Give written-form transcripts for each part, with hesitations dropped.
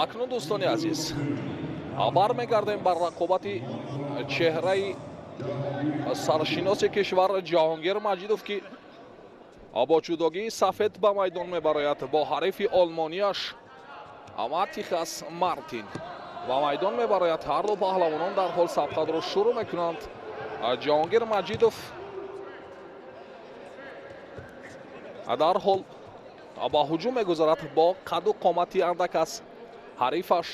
Акнун, дӯстони азиз, бармегардем бар рақобати чеҳраи саршиноси кишвар Ҷаҳонгир Маҷидов, ки бо ҷудогии сафед ба майдон мебарояд, бо ҳарифи олмонияш Матихас Мартин ба майдон мебарояд. Ҳарду паҳлавонон дар ҳол сабқатро шурӯъ мекунанд. Ҷаҳонгир Маҷидов дар ҳол ба ҳуҷум мегузарад бо қаду қомати андак аз ҳарифаш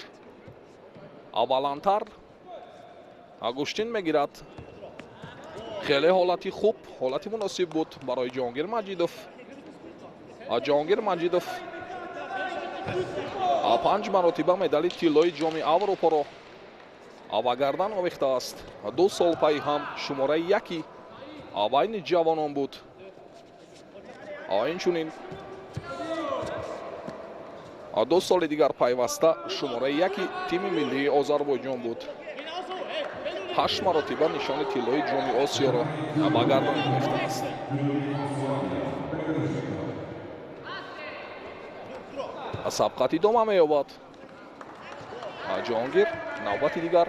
баландтар гӯштин мегирад. Хеле ҳолати хуб, ҳолати муносиб буд барои Ҷаҳонгир Маҷидов. Ҷаҳонгир Маҷидов 5 маротиба медали тиллои Ҷоми Аврупоро ба гардан овехтааст. 2 сол пайи ҳам шумораи яки байни ҷавонон буд. Инчунин 2 соли дигар пайваста шумораи яки тими миллии Озарбойҷон буд. 8 маротиба нишони тиллои Ҷоми Осиёро ба гардан овехтааст. Сабқат идома меёбад. Ҷаҳонгир навбати дигар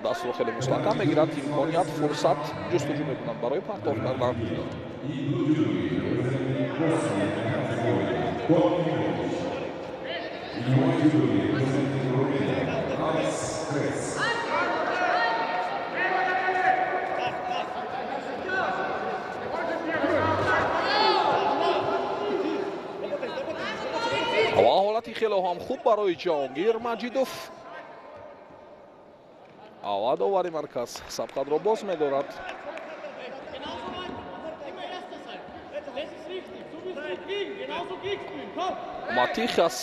дастро хеле мустаҳкам мегирад, имконият, фурсат ҷустуҷӯ мекунад барои партоф кардан. Ва ҳолати хеле ҳам хуб барои Ҷаҳонгир Маҷидов. Ава довари марказ сабқатро боз медорад. Матихас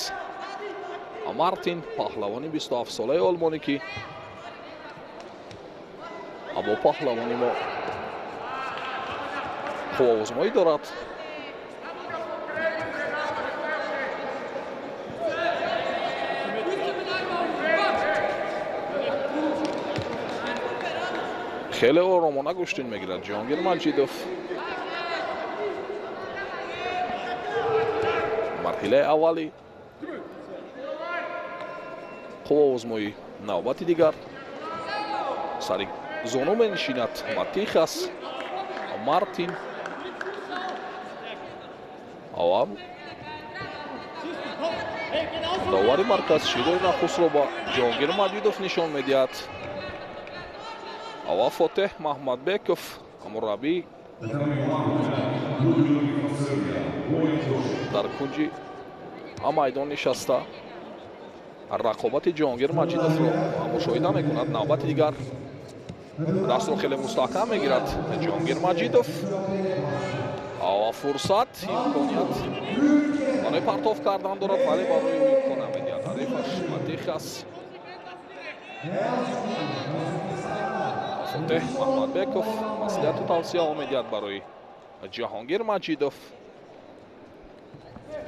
Мартин, паҳлавони 27-солаи олмонӣ, ки бо паҳлавони мо қувваозмоӣ дорад. Хеле оромона гӯштин мегирад Ҷаҳонгир Маҷидов. Марҳилаи аввали қувваозмоӣ навбати дигар сари зону менишинад Матихас Мартин. Ава довари марказ шидои нахустро ба Ҷаҳонгир Маҷидов нишон медиҳад. Ава Фотеҳ Маҳмадбеков, мураббӣ, дар кунҷи майдон нишаста рақобати Ҷаҳонгир Маҷидовро мушоҳида мекунад. Навбати дигар дастро хеле мустаҳкам мегирад Ҷаҳонгир Маҷидов. Ава фурсат, имконият барои партоф кардан дорад, вале барои ӯ имкон намедиҳад ҳарифаш Матихас. Фотеҳ Маҳмадбеков маслиҳату тавсияҳо медиҳад барои Ҷаҳонгир Маҷидов.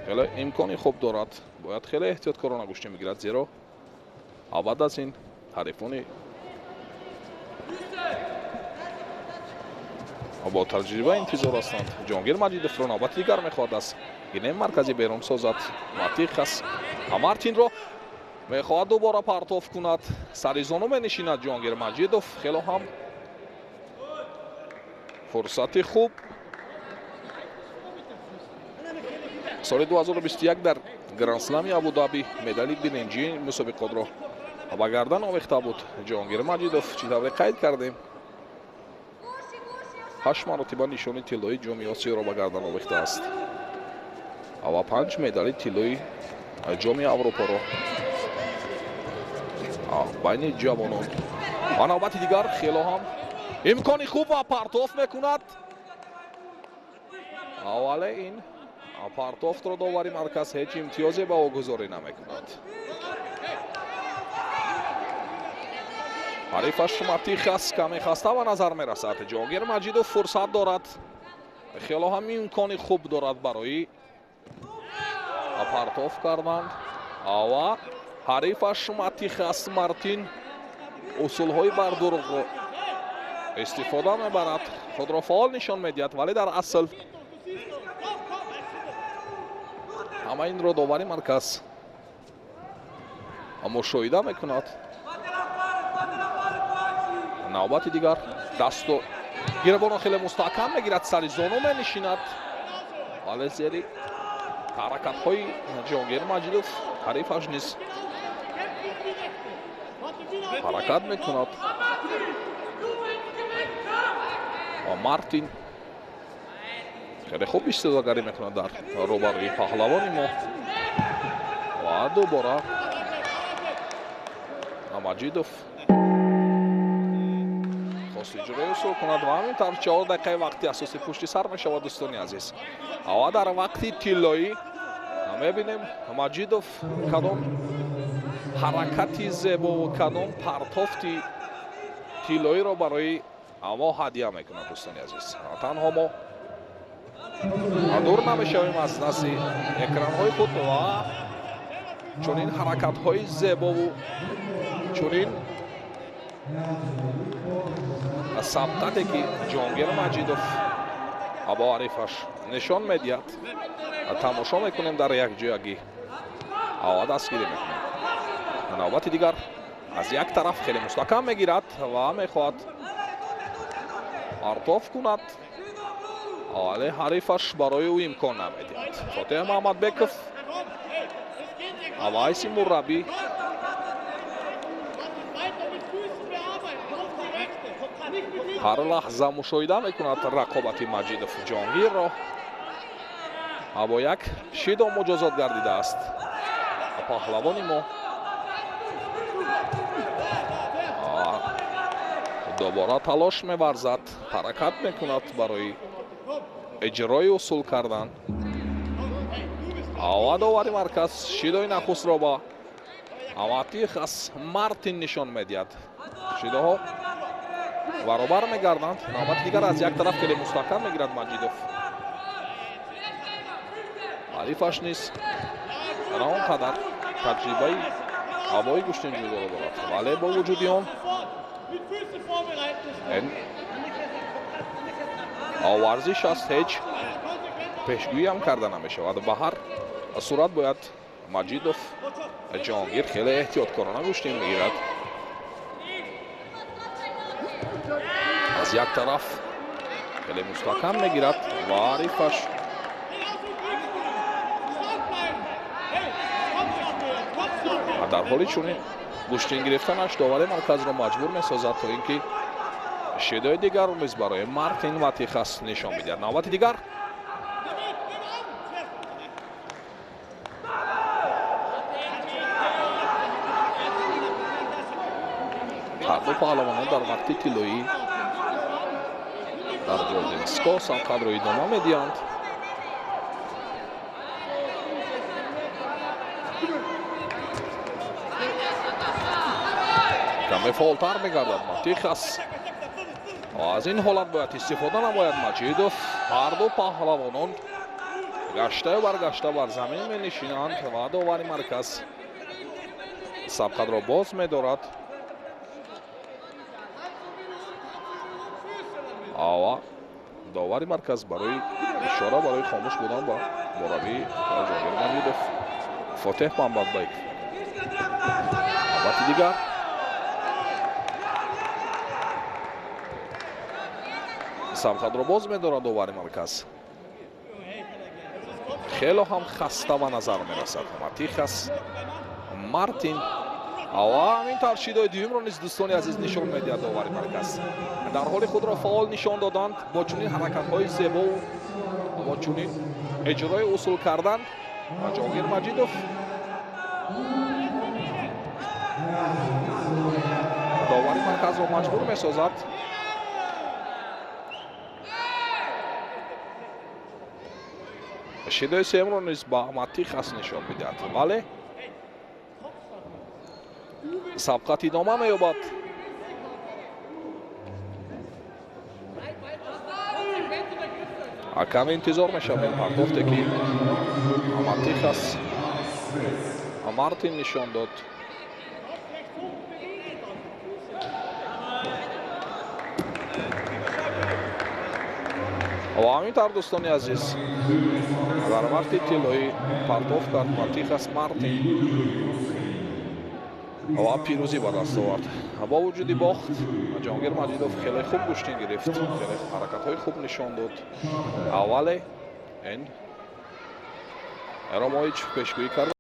Хеле имкони хуб дорад, бояд хеле эҳтиёткорона гӯштӣ мегирад, зеро баъд аз ин ҳарифони бо таҷриба интизор ҳастанд. Ҷаҳонгир Маҷидовро навбати дигар мехоҳад аз гинем марказӣ берун созад. Матихас Мартинро мехоҳад дубора партоф кунад. Сари зону менишинад Ҷаҳонгир Маҷидов. Хело ҳам фурсати хуб. Соли 2021 дар Гранд-слами Абу-Даби медали биринҷии мусобиқотро ба гардан овехта буд Ҷаҳонгир Маҷидов. Чӣ тавре қайд кардем, 8 маротиба нишони тиллои Ҷоми Осиёро ба гардан овехтааст ва 5 медали тиллои Ҷоми Аврупоро байни ҷавонон. Ва навбати дигар хело ҳам имкони хуб ва партоф мекунад. Аввале ин партофтро довари марказ ҳеҷ имтиёзе ба ӯ гузорӣ намекунад. Ҳарифаш Матихас каме хаста ба назар мерасад. Ҷаҳонгир Маҷидов фурсат дорад, хело ҳам имкони хуб дорад барои партоф кардан. Ава ҳарифаш Матихас Мартин усулҳои бардурӯғро истифода мебарад, худро фаъол нишон медиҳад, вале дар асл Ҳама инро довари марказ мушоҳида мекунад. Навбати дигар дасту гиребонро хеле мустаҳкам мегирад, сари зону менишинад, вале зери ҳаракатҳои Ҷоҳонгир Маҷидов ҳарифаш низ ҳаракат мекунад. Ва Мартин хеле хуб истифодагарӣ мекунад дар рӯбарӯи паҳлавони мо. Ва дубора Маҷидов хост иҷрои усул кунад ва ҳамин тавр 4 дақиқаи вақти асосӣ пушти сар мешавад, дӯстони азиз. Ва дар вақти тиллоӣ мебинем Маҷидов кадом ҳаракати зебову кадом партофти тиллоиро барои мо ҳадя мекунад, дӯстони азиз. Танҳо мо дур намешавем аз назди экранҳои худ ва чунин ҳаракатҳои зебову чунин сабқате ки Ҷоҳонгир Маҷидов бо ҳарифаш нишон медиҳад, тамошо мекунем дар якҷоягӣ ва дастгирӣ мекунем. Навбати дигар аз як тараф хеле мустаҳкам мегирад ва мехоҳад партоф кунад, вале ҳарифаш барои ӯ имкон намедиҳад. Фотеҳ Муҳаммадбеков ва ҳайси мураббӣ ҳар лаҳза мушоҳида мекунад рақобати Маҷидов Ҷоҳонгирро. Бо як шидо муҷозот гардидааст паҳлавони мо. Дубора талош меварзад, ҳаракат мекунад барои иҷрои усул кардан. Ва довари марказ шидои нахустро ба Матихас Мартин нишон медиҳад. Шидоҳо баробар мегарданд. Навбати дигар аз як тараф хеле мустаҳкам мегирад Маҷидов. Ҳарифаш низ на он қадар таҷрибаи ҳавои гӯштинҷӯиро дорад, вале бо вуҷуди он варзиш аст, ҳеҷ пешгӯиам карда намешавад. Ба ҳар сурат бояд Маҷидов Ҷоҳонгир хеле эҳтиёткорона гӯштин мегирад. Аз як тараф хеле мустаҳкам мегирад ва ҳарифаш дар ҳоли чунин гӯштин гирифтанаш довари марказро маҷбур месозад то ин ки шидои дигарро низ барои Мартин Матихас нишон медиҳад. Навбати дигар ҳарду паҳлавонон дар вақти тиллоӣ дар Голден Скор сабқатро идома медиҳанд. Каме фаъолтар мегардад Матихас. Аз ин ҳолат бояд истифода намояд Маҷидов. Ҳарду паҳлавонон гаштаю баргашта бар замин менишинанд ва довари марказ сабқатро боз медорад. Ва довари марказ барои ишора барои хомӯш будан ба мураббии Ҷоҳонгир Маҷидов Фотеҳ Муҳаммадбеков. Навбати дигар сабқатро боз медорад довари марказ. Хело ҳам хаста ба назар мерасад Матихас Мартин. Ва ҳамин тавр шидои дуюмро низ, дӯстони азиз, нишон медиҳад довари марказ. Дар ҳоли худро фаъол нишон доданд бо чунин ҳаракатҳои зебову бо чунин иҷрои усул кардан. Ҷоҳонгир Маҷидов довари марказро маҷбур месозад. Шидои сеюмро низ ба Матихас нишон медиҳад, вале сабқат идома меёбад. Каме интизор мешавем партофте ки Матихас Мартин нишон дод. Ва ҳамин тавр, дӯстони азиз, дар вақти тиллоӣ партоф кард Матихас Мартин ва пирӯзӣ ба даст овард. Бо вуҷуди бохт, Ҷаҳонгир Маҷидов хеле хуб гӯштин гирифт, хеле ҳаракатҳои хуб нишон дод. Аввале ин эро мо ҳеҷ пешгӯӣ кард.